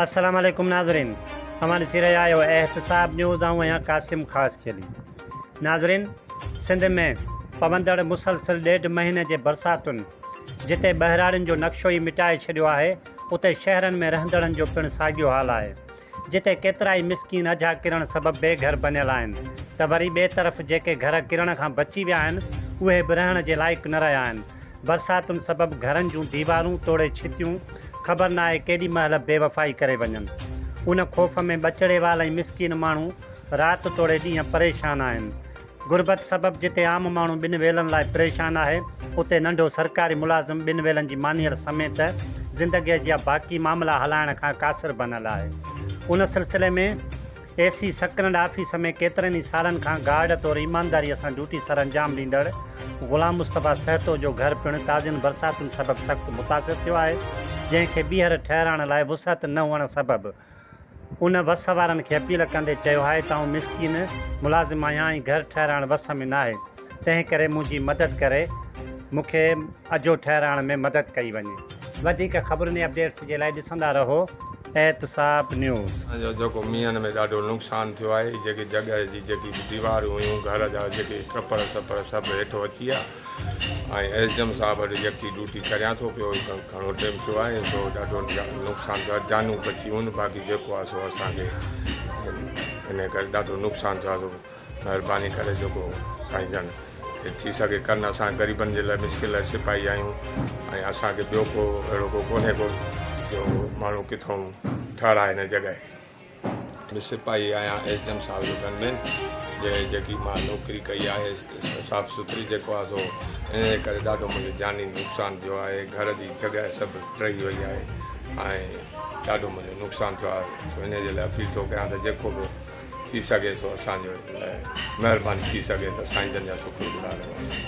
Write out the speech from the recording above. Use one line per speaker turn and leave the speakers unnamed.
السلام عليڪم ناظرين اوهان ڏسي رهيا آهيو احتساب نيوز آئون آهيان قاسم خاصخيلي ناظرين سنڌ ۾ پوندڙ مسلسل ڏيڍ مهيني جي برساتن جتي ٻهراڙين جو نقشو ئي مٽائي ڇڏيو آهي اتي شهرن ۾ رهندڙن جو پڻ ساڳيو حال آهي جتي ڪيترائي مسڪين اجها ڪرڻ سبب بي گهر بنيل آهن ته وري ٻئي طرف جيڪي گهر ڪرڻ کان بچي ويا آهن اهي به رهڻ جي لائق نه رهيا آهن. برساتن سبب گهرن جون ديوارون توڙي ڇتيون خبر ناهي ڪيڏي مهل بي وفائي ڪري وڃن. ان خوف ۾ ٻچڙيوال ۽ مسڪين ماڻهو رات توڙي ڏينهن پريشان آهن. غربت سبب جتي عام ماڻهو ٻن ويلن لاء پريشان آهي، اتي ننڍو سرڪاري ملازم ٻن ويلن جي مانيئر سميت زندگيء جا باقي معاملا هلائڻ کان قاصر بنيل آهي. ان سلسلي ۾ اي سي سڪرنڊ آفيس ۾ ڪيترن ئي سالن کان گارڊ طور ايمانداريء سان ڊيوٽي سرانجام ڏيندڙ غلام مصطفيٰ سهتو جو گهر پڻ تازين برساتن سبب سخت متاثر ٿيو آهي، جنهن کي ٻيهر ٺهرائڻ لاء وسعت نه هئڻ سبب ان وس وارن کي اپيل ڪندي چيو آهي ته آئون مسڪين ملازم آهيان ۽ گهر ٺهرائڻ وس ۾ ناهي تنهن ڪري منهنجي مدد ڪري مون کي اجهو ٺهرائڻ ۾ مدد ڪئي وڃي. وڌيڪ خبرن ۽ اپڊيٽس جي لاء ڏسندا رهو احتساب نيوز.
اسان جو جيڪو مينهن ۾ ڏاڍو نقصان ٿيو آهي جيڪي جڳهه جي جيڪي به ديوارون هيون گهر جا جيڪي ٽپڙ سپڙ سڀ هيٺ اچي ويا. ۽ ايس ڊي ايم صاحب وٽ يڪي ڊيوٽي ڪريان ٿو پيو گهڻو ٽيم ٿيو آهي سو ڏاڍو نقصان ٿيو آهي جانون بچي ويون باقي جيڪو آهي سو اسان کي ان ڪري ڏاڍو نقصان ٿيو آهي سو مهرباني ڪري جيڪو سائين جن ٿي سگهي ڪن اسان غريبن جي لاء مشڪل لاء سپاهي آهيون ۽ اسان کي ٻيو ڪو اهڙو ڪو ڪونهي ڪو جو ماڻهو ڪٿون ٺهرائي هن جڳهه ۾ سپاهي آهيان ايس ڊي ايم صاحب جو گن مين جي جيڪي مان نوڪري ڪئي آهي صاف سٿري جيڪو آهي سو ان جي ڪري ڏاڍو منهنجو جاني نقصان ٿيو آهي گهر جي جڳهه سڀ ڊهي وئي آهي ۽ ڏاڍو منهنجو نقصان ٿيو آهي سو ان جي لاء اپيل ٿو ڪيان ته جيڪو به ٿي سگهي سو اسان جو لاء مهرباني ٿي سگهي ته سائين جن جا شڪر گذار رهنداسين.